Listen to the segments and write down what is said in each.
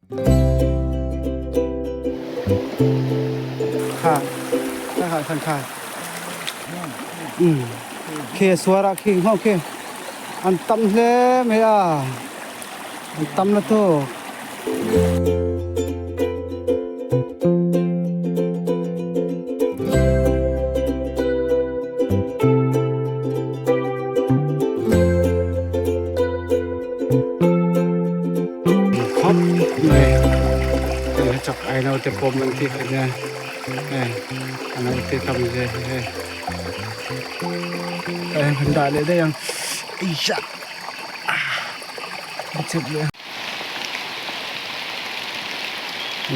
Kha kha kha khan kha um khi suara khi hmang khi an tam hle mai a an tam na tu. Khop mai hei chak ai naute pawm an tih a nia hei a naute tam zia hi hei hei han dah leh daih ang eichah a chep leh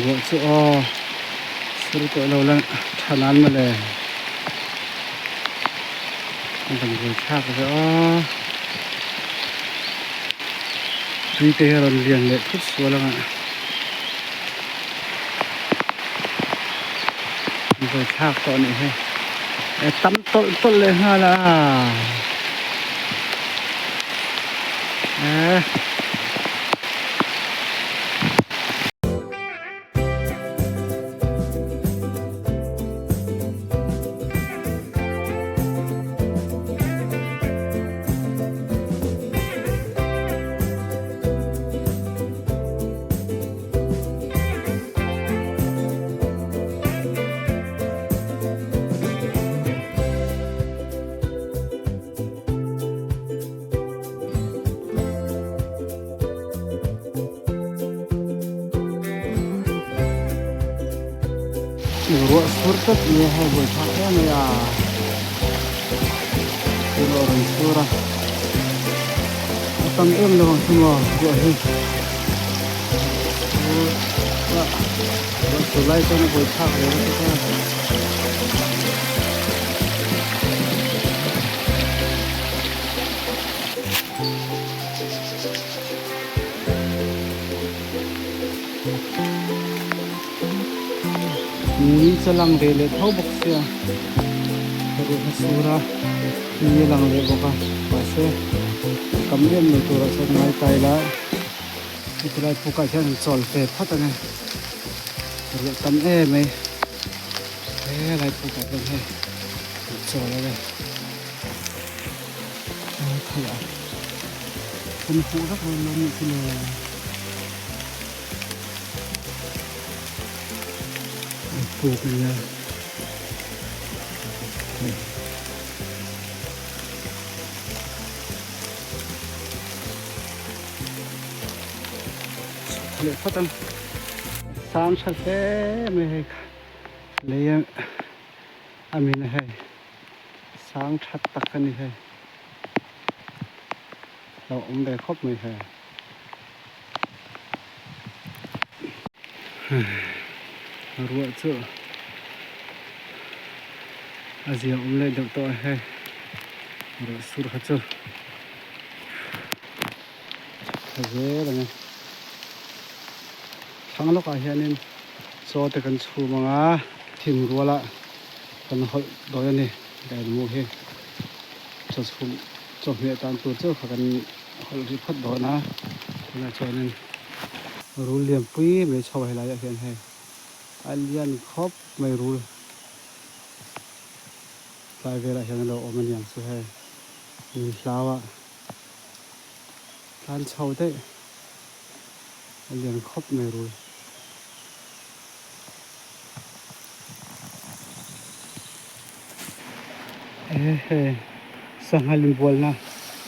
ruah chu aw sur tawh lo la tha nan mawle a damdawi thlak ve aw. Tui te hi a rawn lian leh thut sual ang a damdawi thlak tawh a nih hi e tam tawlh tawlh leh nghal a e. Ruah sur tlat mai a hei buaithlak hle mai a ruah rawn sur a a tam em lo ang chu maw ruah hi ruah sur lai chuan a buaithlak ve lutuk a. Ni chu lang ve leh tho bawk sia ruah a sur a ni a lang leh bawk a mahse kam em lo turah chuan ngai ta ila heti lai pukah hian an chawl ve phawt ang e ruah tam em mai helai pukah hian hei an chawl ang e. Thei a kan hmuh vek dawn lo nih chu le puk a nia hei chhuk leh phawt ang sang tha hle mai hei kha lei a min a hei. Sang that tak a ni hei. Lo awm ve khawp mai hei. Ruah chu a zia awm leh deuh tawh a hei. Ruah sur kha chu tha zel ang e. Thlang lawkah hianin chaw te kan chhum ang a, thing ruala. Kan hawlh dawi a ni daimu hi chaw chhum chaw hmeh tan tur chauh kha kan hawlh rih phawt dawn a tunah chuanin rul lian pui mai chho helai ah hian hei a lian khawp mai rul tlai velah hian a lo awm a niang chu hei min hlau a tlan chho daih a lian khawp mai rul. He sanghal inbualna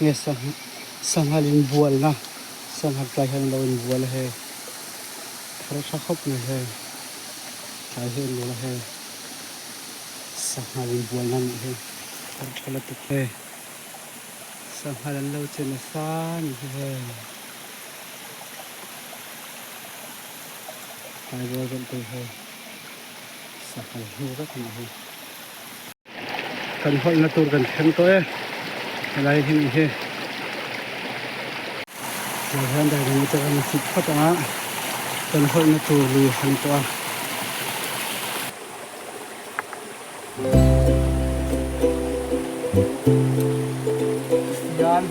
nge sanghal inbualna sanghal tlai hian an lo inbual a hei thar tha khawp mai hei tlai hi an bual a hei sanghal inbualna a nih hi thar tha lutuk hei sanghal an lo che nasa a nih hi hei. Tlai rual velh te hi sahal hnu vek a nih hi. Kan hawlhna tur kan thleng tawh e helai hi nih hi. Tlai hian daidang te kan chhit phawt ang a kan hawlhna tur lui a ni tawh a. Sian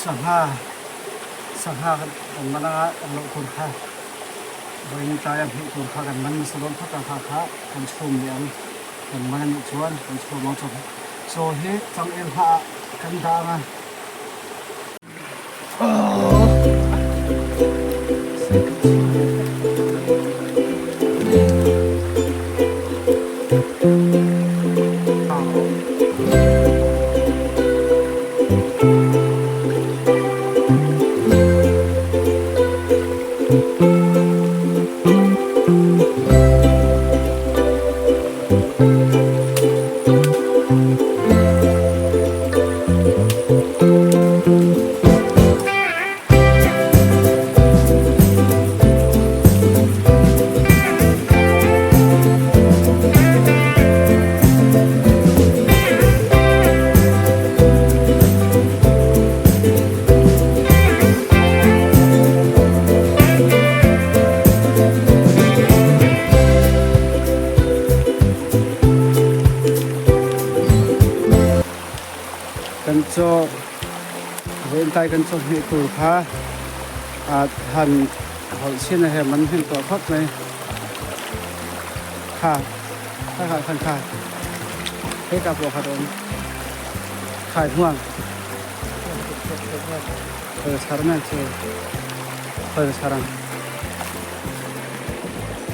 Sangha sangha kan man anga kan loh tur kha vawiin tlaia hmuh tur kha kan man nasa dawn phawt a kha kha kan chhum leh ang kan man anih chuan kan chhum ang chaw chaw hi changel hmaah kan dah ang a. Kan chaw vawiintlai kan chaw hmeh tur kha han hawlh chhin a he man hnem tawh khawp mai kha kha kha khan kha hei ka pawh khat awm khai hmuang khawi chhar mai ang chu khawi chhar ang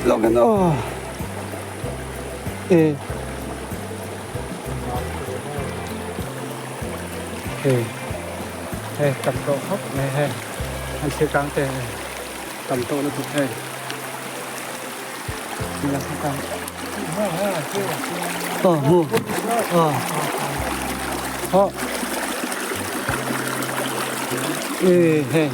lawkin aw e Hei hei tam tawh khawp mai hei an thil tang te tam tawh lutuk hei aw hmu aw haw e hei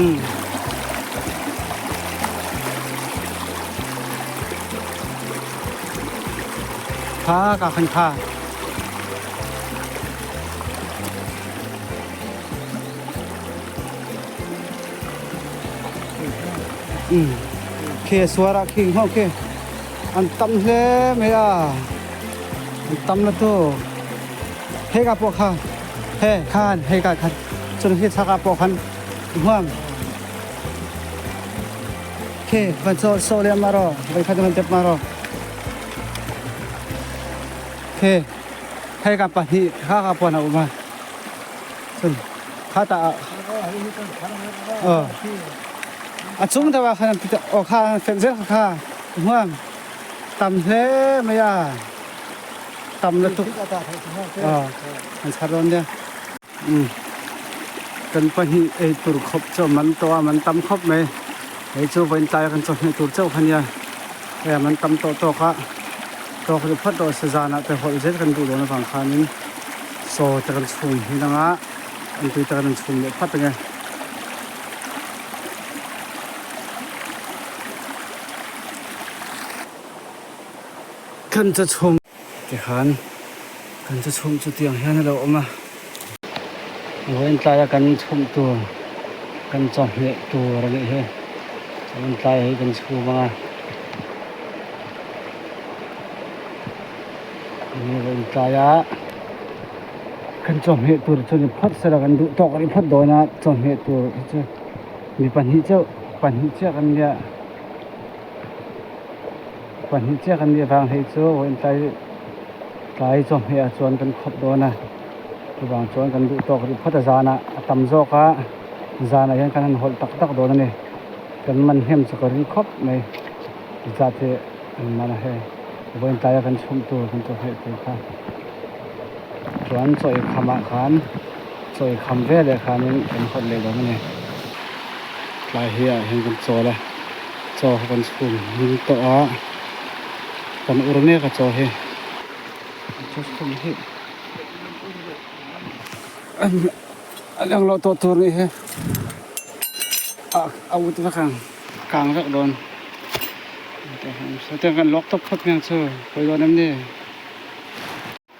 um Kha ka khan kha. Um Khe suara khing ho khe an tam hle mai a an tam la tu he ka pawh kha he khan hei ka khan chun hi chaka pawh khan huam Khe van chaw sawh leh mah rawh, voikhat van tep mah rawh. Khe hei ka pahnih kha ka puan a um a. Cun kha ta ah a cung deuh ah khan aw kha fenh zel kha kha hmuam tam hle mai a tam la tuk an char dawn nia. Kan pahnih ei tur khawp chu a man tawh a, man tam khawp mai. Hei chu vawiin tlai kan chawhmeh tur chauh kha nia. Hei a man tam tawh tawk a, tawk ri phawt rawh se zanah te hawlh zel kan duh dawn avang khanin saw te kan chhum hi danga an tui te kan rawn chhum leh phawt ange. Kan chaw chhum. Tikhan kan chu chhum chu tiang hian a lo awm a, vawiin tlaia kan chhum tur kan chawhmeh tur a nih hi, vawiin tlai hi kan chhum ang a, vawiin tlaia kan chawhmeh tur chu ni phawt sela kan duh tawk rih phawt dawn a chawhmeh tur hi chu mi pahnih chauh pahnih chiah kan nia. Pahnih chiah kan nih avang hei chu vawiin tlai tlai chawhmeh ah chuan kan khawp dawn a chuvang chuan kan duh tawk rih phawt a zanah a tam zawk a zanah hian kan han hawlh tak tak dawn a ni kan man hnem chu ka ring khawp mai zat hi an man a hei vawiin tlaia kan chhum tur kan chawhmeh tur kha chuan chaw ei kham ah khan chaw ei kham veleh khanin kan hawlh leh dawn a ni tlai hi ah hian kan chawl a. Chaw kha kan chhum hming tawh a, kan ur mek a chaw hi. Chaw chhum hi a lang loh tawh tur nih hi a ut vek ang a kang vek dawn. Sawtiang kan lawk tawp phawt mai ang chu pawi dawn em ni?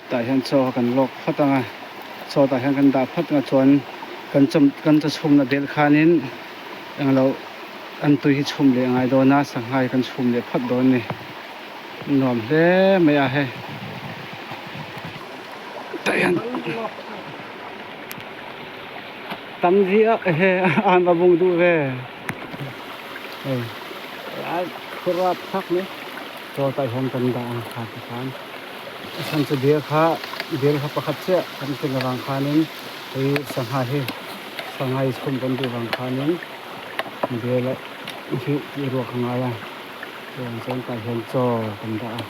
Tah hian chaw kha kan lawk phawt ang a, chaw tah hian kan dah phawt ang a chuan kan chawm kan chaw chhumna bel khanin englo an tui hi chhum leh a ngai dawn a sangha hi kan chhum leh phawt dawn a ni. Nuam hle mai a hei tah hian tam ziah he an va bung duh ve hei lai khura phak mai chaw tah hian kan dah ang kha ti khan a chhan chu dil kha dil kha pakhat chiah kan ken avang khanin hei sangha hi sangha hi chhum kan duh vang khanin dil hi tih ruak a ngai a. Chuan chuan tah hian chaw kan dah a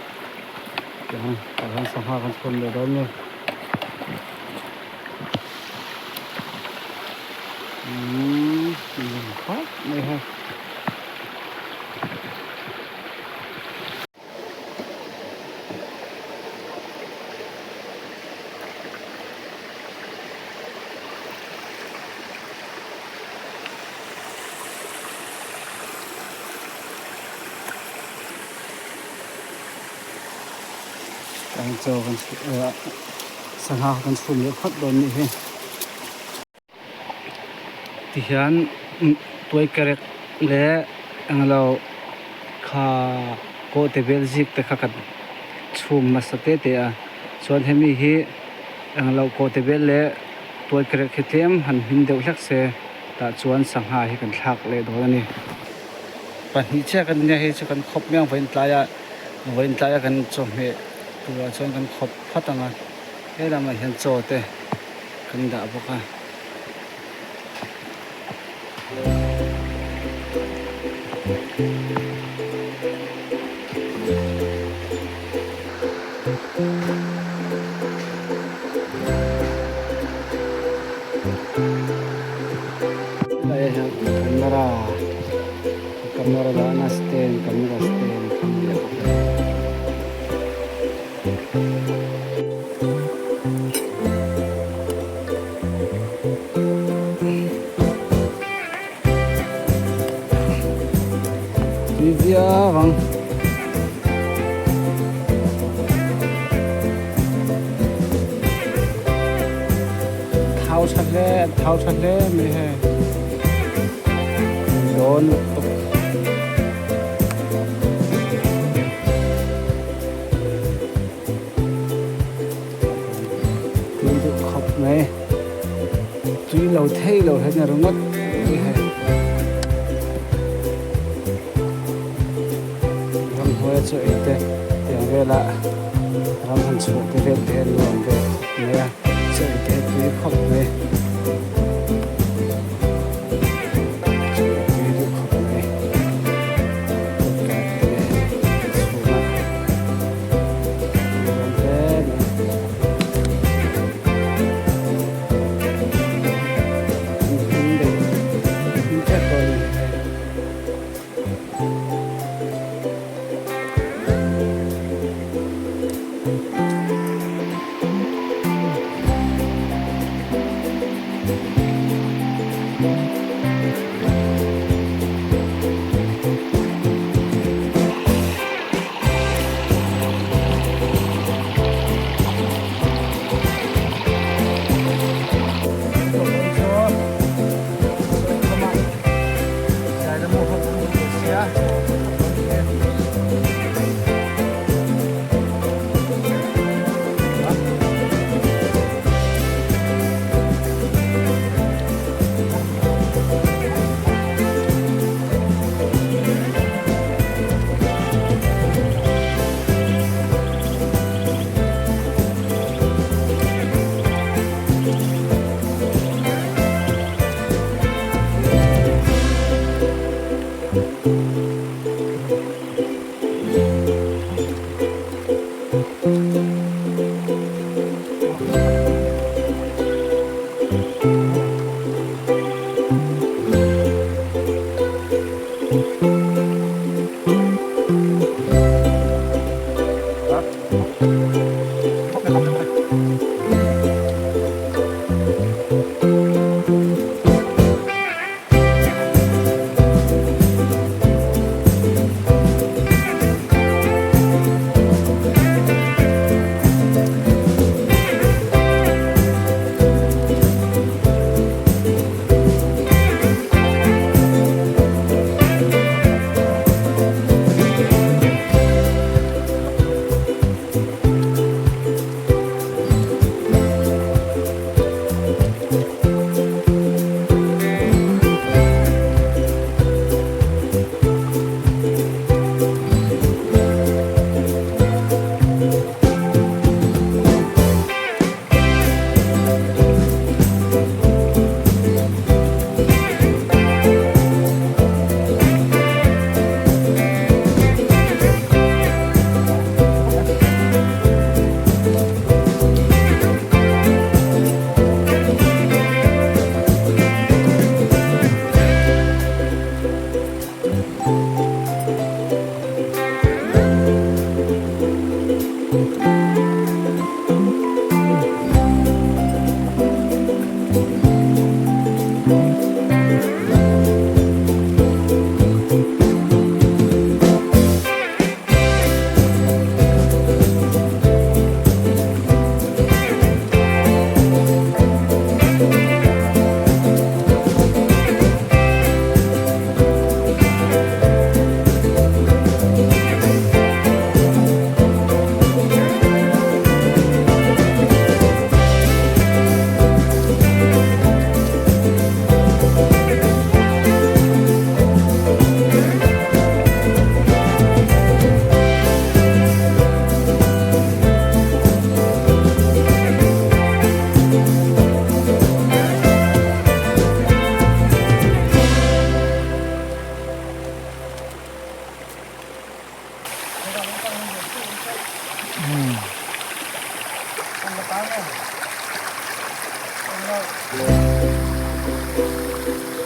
tiang tah hian sangha kan chhun leh dawn nge umm nuam khawp mai hei. Chaw kan sangha kan chhum leh phawt dawn nih hi tihian tuai kerek leh englo kha kawhte vel zik te kha kan chhum nasa te te a chuan hemi hi englo kawhte vel leh tuai kerek hi tlem han hmin deuh hlek se. Tah chuan sangha hi kan thlak leh dawn a ni. Pahnih chiah kan nia hei chu kan khawp mai ang vawiin tlaia vawiin tlaia kan chawhmeh turah chuan kan khawp phawt ang a he lamah hian chaw te kan dah bawk a. Helai ah hian camera camera dahna stand camera stand kha ni a bawk a. Tui viau ang. Thau tha hle thau tha hle mai hei dawn lutuk. Tui duh khawp mai tui lo thei lo hian a ringawt mai hei ramhnuaia chu ei te tiang vela ram han chhuah te vel te hi a nuam ve khawp mai a chaw ei te hi tui khawp mai chaw ei tui duh khawp mai kawt te chhum a.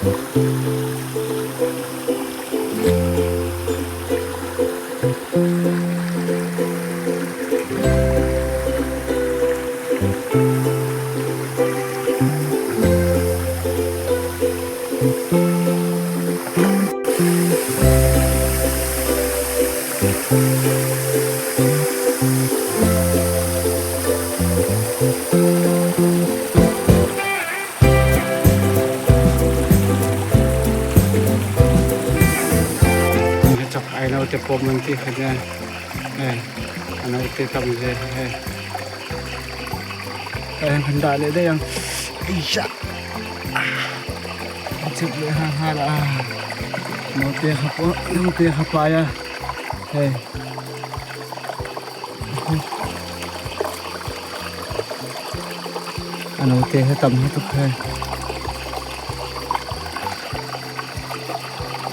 Chak ai naute pawm an tih kha nia hei a naute tam ve hei tah hian kan dah leh daih ang eichah a chep leh nghal nghal a naute kha pawh naute kha pai a hei a naute kha tam lutuk hei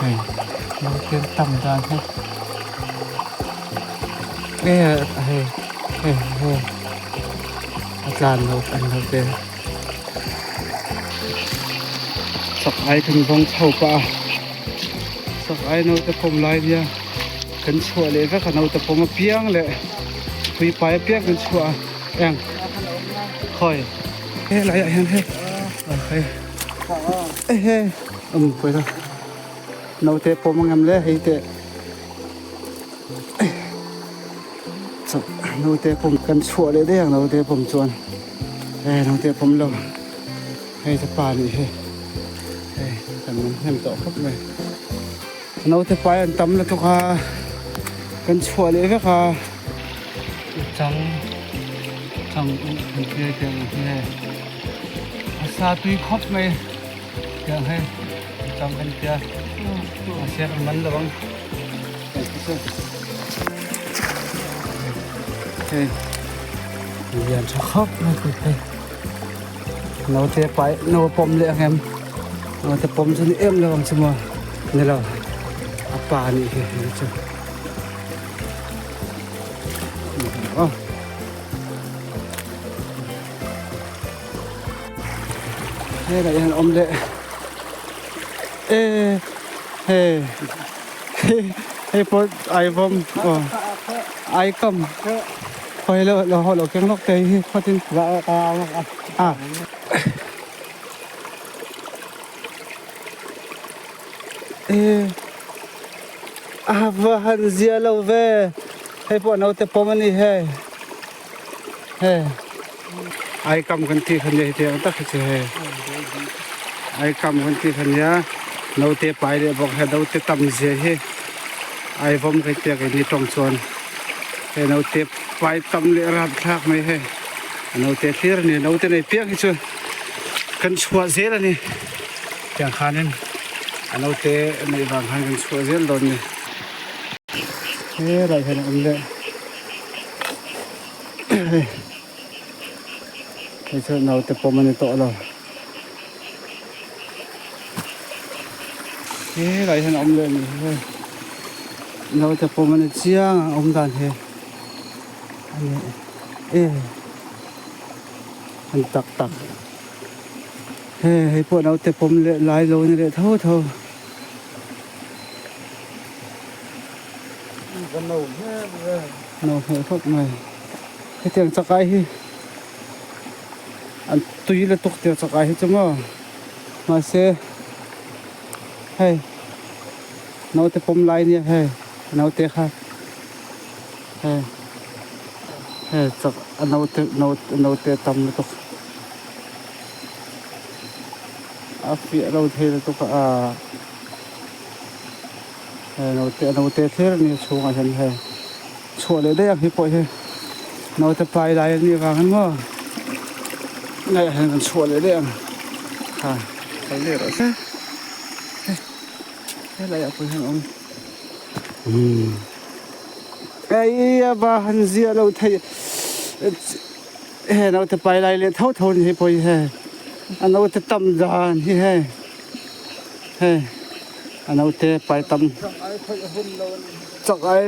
hei naute tam dan hi e hei hei hei a tlan lo an naute. Sak ai kan vawng chho pah a sak ai naute pawm lai nia kan chhuah leh vek a naute pawm apiang leh pui pai apiang kan chhuah a eng khawi helai ah hian hei hei ehe um pawisa naute pawm ang em le hei teh naute pawm kan chhuah leh daih ang naute pawm chuan. Hei naute pawm lo hei te pa nih hi hei kan awm hnem tawh khawp mai naute pai an tam lutuk a kan chhuah leh vek a chang chang u kan tia tiang ang hi hei a sa tui khawp mai tiang hei chang kan tia a sia kan man lo ang Hei lian tha khawp mai tih hei naute pai nau pawm leh ang em naute pawm chu ni em lo ang chu maw ni lo a pa anih hi hei chu aw helai hian awm leh e hei hei pawh ai vawm aw ai kam khawi lo lo haw lo keng lawk te hi khawtin a e a va han zia lo ve hei pawh naute pawm a ni hei. Hei ai kam kan tih kha nia hetiang tak hi chu hei ai kam kan tih kha nia naute pai leh bawk hei naute tam zia hi ai vawm kan tia keini tawng chuan hei naute pai tam leh rap thlak mai hei naute thlir a ni naute nei piang hi chu kan chhuah zel a ni tiang khanin a naute neih vang khan kan chhuah zel dawn a ni helai hian a awm leh. Hei chu naute pawm a ni tawh lo helai hian a awm leh a nih hi hei naute pawm a ni chiang ang awm dan hi a ni e an tak tak hei hei pawh naute pawm leh lai lo a ni leh tho tho. No hmel khawp mai hetiang chakai hi an tui lutuk tiang chakai hi chu maw mahse hei naute pawm lai nia hei naute kha hei hei chak a naute naute a tam lutuk a fiah lo thei lutuk a. Hei naute naute thlir a ni a chhungah hian hei chhuah leh daih ang hi pawh hi naute pai lai a nih avangin maw ngaih ah hian kan chhuah leh daih ang ha kal leh rawh se hei helai ah pawh hian a awm umm ei a va han ziah loh theih hei naute pai lai leh tho tho a ni hei pawh hi hei a naute tam dan hi hei hei. A naute pai tam chak ai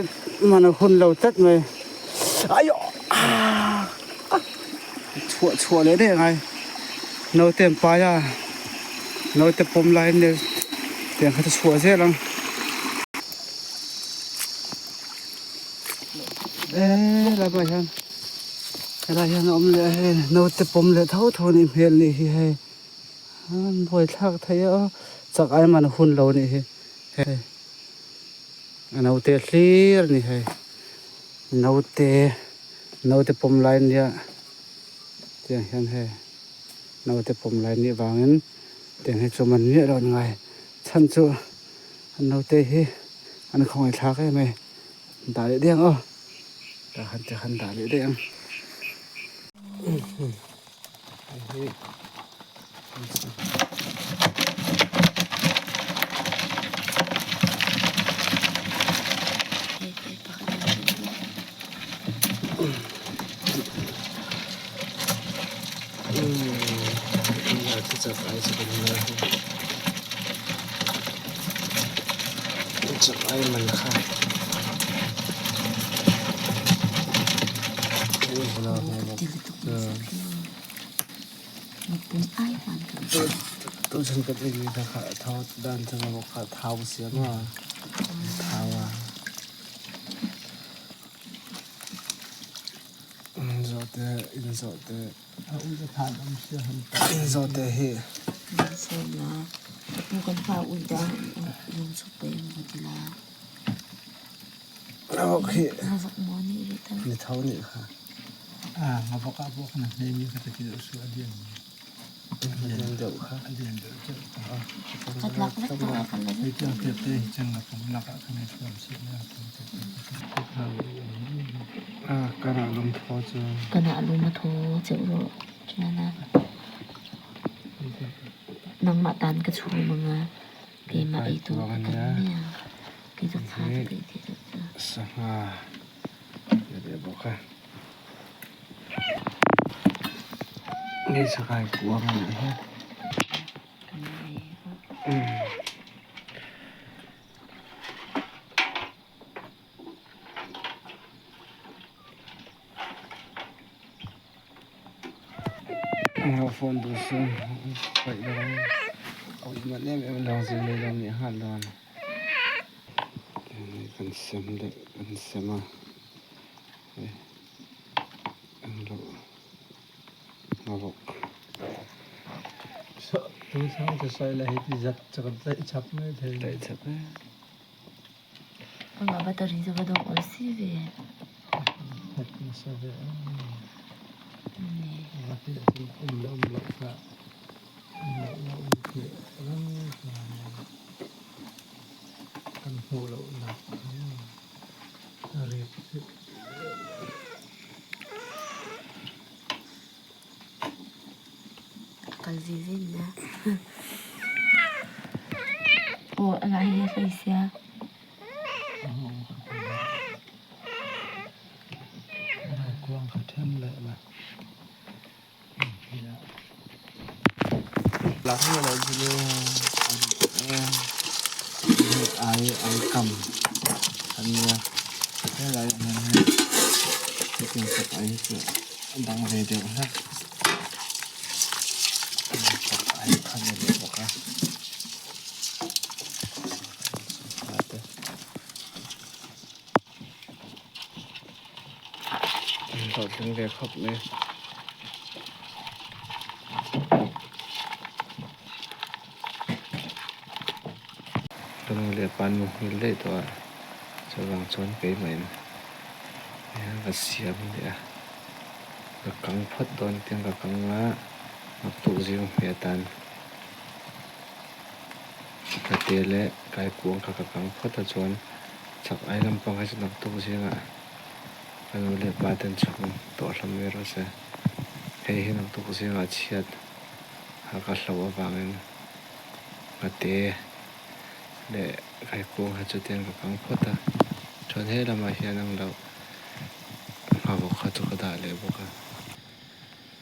man a hun lo tlat mai aiawh chhuah chhuah leh daih angai naute an pai a Naute pawm lai nia tiang kha chu chhuah zel ang. Helai hian helai hian a awm leh a hei naute pawm leh tho tho anih hmel anih hi hei an buaithlak thei a chak ai man hun lo anih hi hei a naute hlir a ni hei naute naute pawm lai ania tiang hian hei. Naute pawm lai nih vangin tiang hi chu man miah loh an ngai. Chhan chu an naute hi an khawngaih thlak em e. Dah leh daih ang aw. Tah khan tiang khan dah leh daih ang. Zawhte in zawhte in zawhte hi. Ni tho nih kha. Kana lum a thaw cheuh rawh thiana nangmah tan ka chhum anga keimah ei tur ka tam mai ang kei chu kha ka peih thei loh chu. Sangha leh bawk a. Hei chakai kuang a nih hi. Phone duh su paih lo ang a ui man em em lo zir leh lo nih nghal dawn kan sem leh kan sem a. Kal ve ve nia. Aw a lah hi a hlei sia. Ai ai kam an nia helai ah hian hei hetiang chak ai hi chu a dang ve deuh hlek chak ai kha ni leh bawk a hlawhtling ve khawp mai. Ka nu leh pa an muhil daih tawh a, chuvang chuan keimah in ka siam a nia, ka kang phawt dawn tiang ka kang a, naktuk zing hmeh atan ka te leh kaikuang kha ka kang phawt a chuan chak ai lampang hi chu naktuk zingah ka nu leh pa ten chhung tawh hlawm mai rawh se, hei hi naktuk zingah chhiat a ka hlauh avangin. Nghate leh Kaikung kha chu tiang ka kang phawt a, chuan he lamah hian ang loh nghavawk kha chu ka dah leh bawk a,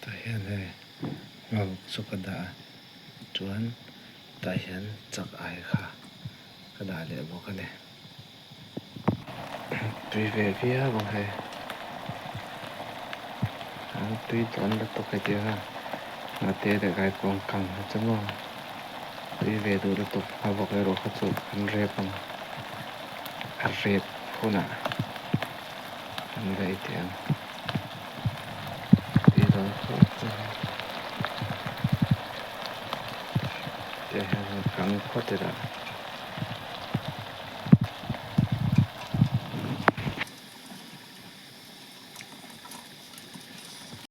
tah hian hei nghavawk chu ka dah a, chuan tah hian chak ai kha ka dah leh bawk a ni. Tui ve viau ang hei, an tui tlan lutuk heti a, Nghate leh Kaikung kang kha chu maw. Tui ve duh lutuk nghavawk erawh kha chu kan rep ang. A rep hunah kan la ei teh ang. Tui dawn khawp mai. Tiah hian kang phawt ila.